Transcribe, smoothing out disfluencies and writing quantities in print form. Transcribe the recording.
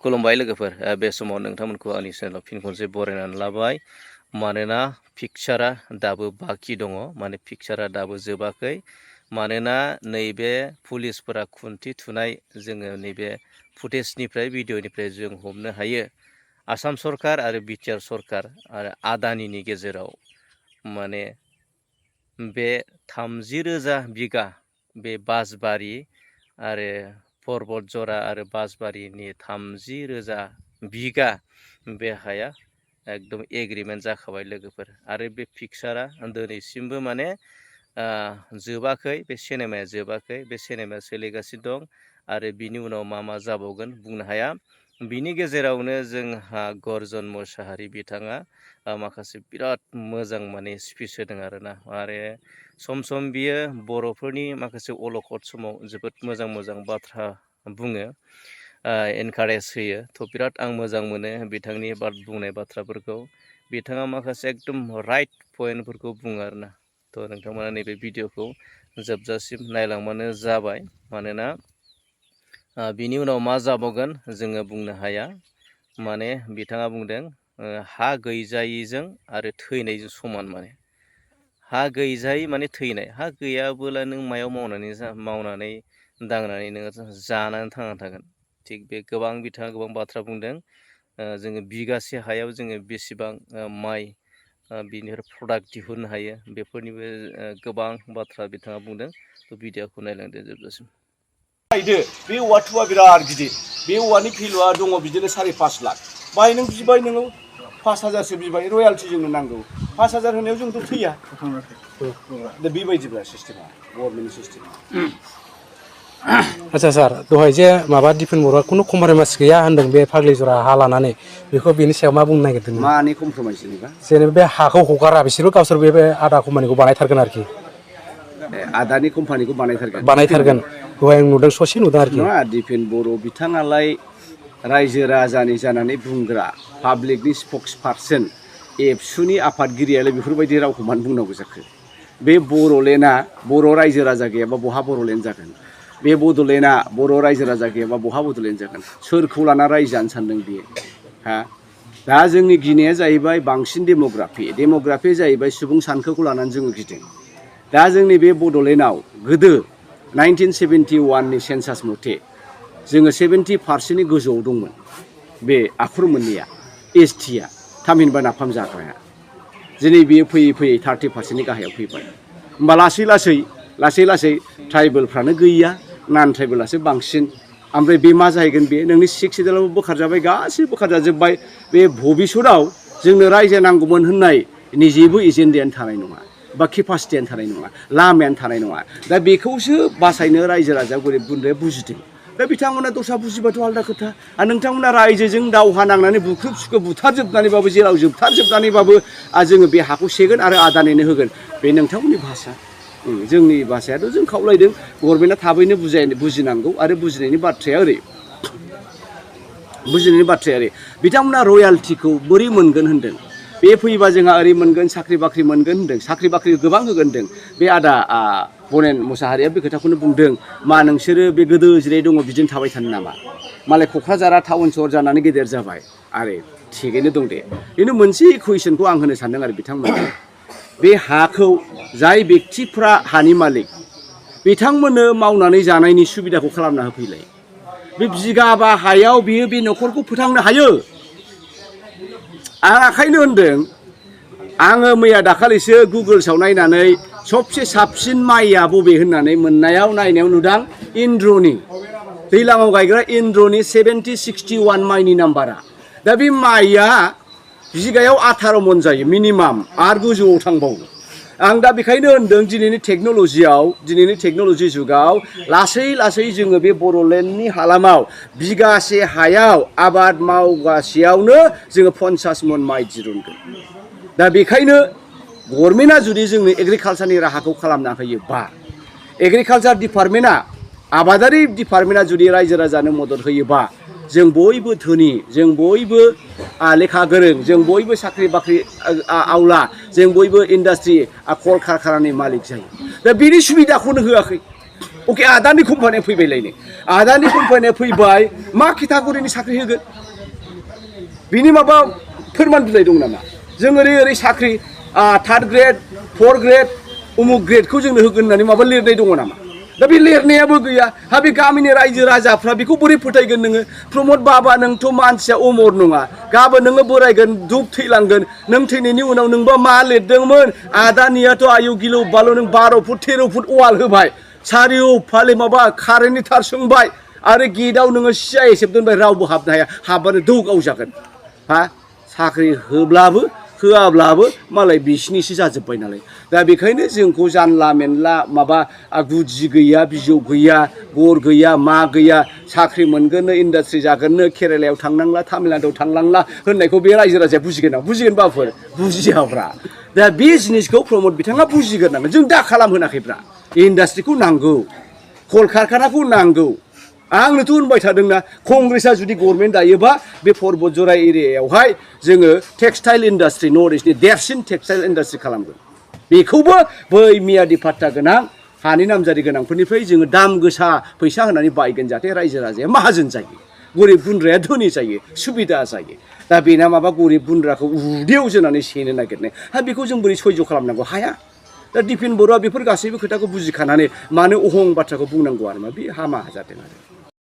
खुलुमबाय लोगोफोर बे समाव नोंथांमोनखौ आंनि चेनेलाव फिन खनसे बरायनानै लाबाय मानोना पिक्चारा दाबो बाखि दङ माने पिक्चारा दाबो जोबाखै मानोना नैबे पुलिसफोरा खुन्थि थुनाय जोङो नैबे फुटेजनिफ्राय भिडिअनिफ्राय जों हमनो हायो आसाम सरकार आरो बिटिआर सरकार आरो आदानिनि गेजेराव माने बे 30,000 बिगा बे बासबारि आरो पर्बत जरा आरो बासबारिनि 30,000 बिगा बे हाया एकदम एग्रिमेन्ट जाखाबाय लोगोफोर आरो बे पिक्चारा दिनैसिमबो माने जोबाखै बे सिनेमाया जोबाखै बे सिनेमाया सोलिगासिनो दं आरो बिनि उनाव मा जाबावगोन बुंनो हाया बिनि गेजेरावनो जोंहा गर्जन मोसाहारि बिथाङा माखासे बिराद मोजां माने स्पिच होदों आरोना आरो सम सम बियो बर'फोरनि माखासे अलखद समाव जोबोद मोजां बाथ्रा बुङो एनकारेज होयो थ' बिराद आं मोजां मोनो बिथांनि बुंनाय बाथ्राफोरखौ बिथाङा माखासे एकदम राइट पइन्टफोरखौ बुङो आरोना थ' नोंथांमोना नैबे भिडिअखौ जोबजासिम नायलांबानो जाबाय मानोना बिनि उनाव मा जाबावगोन जोङो बुंनो हाया माने बिथाङा बुंदों हा गैजायिजों आरो थैनायजों समान माने हा गैजायै माने थैनाय हा गैयाबोला नों मायाव मावनानै दांनानै नोङो जानानै थांना थागोन थिग बे बिथाङा गोबां बाथ्रा बुंदों जोङो बिगासे हायाव जोङो बेसेबां माइ बिनिफ्राय प्रडाक्ट दिहुननो हायो बेफोरनिबो गोबां बाथ्रा बिथाङा बुंदों थ' भिडिअखौ नायलांदो जोबजासिम बे औवाथुआ बिराद गिदिर बे औवानि भेलुआ दङ बिदिनो 4-5 लाख बाय नों बिबाय नोङो 5,000सो बिबाय रयेल्टी जोंनो नांगौ 5,000 होनायाव जोंथ' थैया दा बेबायदिब्ला सिस्टेमा गभर्नमेन्ट सिस्टेमा आच्छा सार दहाय जे माबा दिपेन बर'आ खुनु कम्प्रमाइज गैया होनदों बे फाग्लिजरा हा लानानै बेखौ बेनि सायाव मा बुंनो नागिरदों मानि कम्प्रमाइज जेनेबा बे हाखौ हगारा बिसोरबो गावसोर बे आदा कम्पानिखौ बानायथारगोन आरोखि आदानि कम्पानिखौ बानायथारगोन दहाय आं नुदों ससे नुदों आरोखि नङा दिपेन बर' बिथाङालाय रायजो राजानि जानानै बुंग्रा पाब्लिकनि स्पक्स पार्सन एबसुनि आफादगिरियालाय बेफोरबायदि रावखौ मानो बुंनांगौ जाखो बे बर'लेण्डआ बर' रायजो राजा गैयाबा बहा बर'लेण्ड जागोन बे बड'लेण्डआ बर' रायजो राजा गैयाबा बहा बड'लेण्ड जागोन सोरखौ लाना रायजो जानो सानदों बियो हा दा जोंनि गिनाया जाहैबाय बांसिन डेम'ग्राफि जाहैबाय सुबुं सानखोखौ लानानै जोङो गिदों दा जोंनि बे बड'लेण्डआव गोदो 1971नि सेन्सास मथे जोङो 70%नि गोजौआव दंमोन बे आखुर मोननैया एसटिया थामहिनबा नाफाम जाग्राया दिनै बियो फैयै 30%नि गाहायाव फैबाय होमबा लासै लासै ट्राइबेलफ्रानो गैया नन ट्राइबेलासो बांसिन ओमफ्राय बे मा जाहैगोन बे नोंनि 6 सेडुलावबो बोखारजाबाय गासिबो बोखारजाजोब्बाय बे भबिष्यतआव जोंनो रायजो नांगौमोन होननाय जेबो एजेन्डायानो थानाय नङा बा केपासिटियानो थानाय नङा लामायानो थानाय नङा दा बेखौसो बासायनो रायजो राजा गोरिब गुन्द्राया बुजिदों दा बिथांमोना दस्रा बुजिबाथ' आलदा खोथा आरो नोंथांमोना रायजोजों दावहा नांनानै बुख्रुब सुख्रुब बुथारजोबनानैबाबो जेराव जोबथारजोबनानैबाबो जोङो बे हाखौ सेगोन आरो आदानिनो होगोन बे नोंथांमोननि भाषा जोंनि भाषायाथ' जों खावलायदों गभर्नमेन्टआ थाबैनो बुजिनांगौ आरो बुजिनायनि बाथ्राया ओरै बिथांमोना रयेल्टीखौ बोरै मोनगोन होनदों बे फैबा जोंहा ओरै मोनगोन साख्रि बाख्रि मोनगोन होनदों साख्रि बाख्रि गोबां होगोन होनदों बे आदा बरेन मोसाहारिया बे खोथाखौनो बुंदों मा नोंसोरो बे गोदो जिराय दङ बिदिनो थाबाय थानो नामा मालाय क'क्राझारा टाउन सहर जानानै गेदेर जाबाय आरो थिगैनो दं दे बेनो मोनसे कुइसनखौ आं होनो सानदों आरो बिथांमोना बे हाखौ जाय बेक्तिफ्रा हानि मालिक बिथांमोननो मावनानै जानायनि सुबिदाखौ खालामना होफैलाय बे बिगाबा हायाव बियो बे न'खरखौ फोथांनो हायो आं आखायनो होनदों आङो मैया दाखालिसो गुगोल्सआव नायनानै सबसे साबसिन माइया बबे होननानै नायनायाव नुदां इन्द्रनि दैलाङाव गायग्रा इन्द्रनि 7061 माइनि नाम्बारा दा बे माइया बिगायाव 18 मन जायो मिनिमाम आरो गोजौआव थांबावो आं दा बेखायनो होनदों दिनैनि टेक्न'लजि जुगाव लासै जोङो बे बर'लेण्डनि हालामाव बिगासे हायाव आबाद मावगासेयावनो जोङो 50 मन माइ दिरुनगोन दा बेखायनो गभर्नमेन्टआ जुदि जोंनो एग्रिकालचारनि राहाखौ खालामना होयोबा एग्रिकालचार डिपार्टमेन्टआ आबादारि डिपार्टमेन्टआ जुदि रायजो राजानो मदद होयोबा जों बयबो धोनि जों बयबो लेखा गोरों जों बयबो साख्रि बाख्रि आवला जों बयबो इन्डास्ट्रि कल कारखानानि मालिक जायो दा बिनि सुबिदाखौनो होआखै अके आदानि कम्पानिया फैबायलायनो आदानि कम्पानिया फैबाय मा केटागरिनि साख्रि होगोन बिनि माबा फोरमान बिलाइ दं नामा जों ओरै साख्रि 3rd ग्रेड 4th ग्रेड उमुक ग्रेडखौ जोंनो होगोन होननानै माबा लिरनाय दङ नामा दा बे लिरनायाबो गैया हा बे गामिनि रायजो राजाफ्रा बेखौ बोरै फोथायगोन नोङो प्रमद बाबा नोंथ' मानसिया अमर नङा गाबोन नोङो बोरायगोन दुब थैलांगोन नों थैनायनि उनाव नोंबा मा लिरदोंमोन आदानियाथ' आयु गिलौ बालौ नों 12 फुट 13 फुट वाल होबाय सारिय'फाले माबा कारेन्टनि थार सोंबाय आरो गेटआव नोङो CISF दोनबाय रावबो हाबनो हाया हाबबानो दौ गावजागोन हा साख्रि होब्लाबो होआब्लाबो मालाय बिसिनिसो जाजोब्बाय नालाय दा बेखायनो जोंखौ जानला मेनला माबा गुदि गैया बिजौ गैया गर गैया मा गैया साख्रि मोनगोननो इन्डास्ट्रि जागोननो केरेलायाव थांनांला तामिलनाडुआव थांनांला होननायखौ बे रायजो राजाया बुजिगोन ना बुजिगोन बाफोर बुजियाब्रा दा बे जिनिसखौ प्रमद बिथाङा बुजिगोरनांगोन जों दा खालामहोनाखैब्रा इन्डास्ट्रिखौ नांगौ कलकारखानाखौ नांगौ आंनोथ' होनबाय थादोंना कंग्रेसआ जुदि गभर्नमेन्ट दायोबा बे पर्बतजरा एरियायावहाय जोङो टेक्सटाइल इन्डास्ट्रि नर्थ इस्टनि देरसिन टेक्सटाइल इन्डास्ट्रि खालामगोन बेखौबो बै मियादि पाट्टा गोनां हानि नामजारि गोनांफोरनिफ्राय जोङो दाम गोसा फैसा होनानै बायगोन जाहाथे रायजो राजाया माहाजोन जायो गरिब गुन्द्राया धोनि जायो सुबिदा जायो दा बेना माबा गरिब गुन्द्राखौ उदैयाव जोनानै सेनो नागिरनाय हा बेखौ जों बोरै सयज' खालामनांगौ हाया दा दिपेन बर'आ बेफोर गासैबो खोथाखौ बुजिखानानै मानो अहं बाथ्राखौ बुंनांगौ आरो मा बे हामा जादों आरो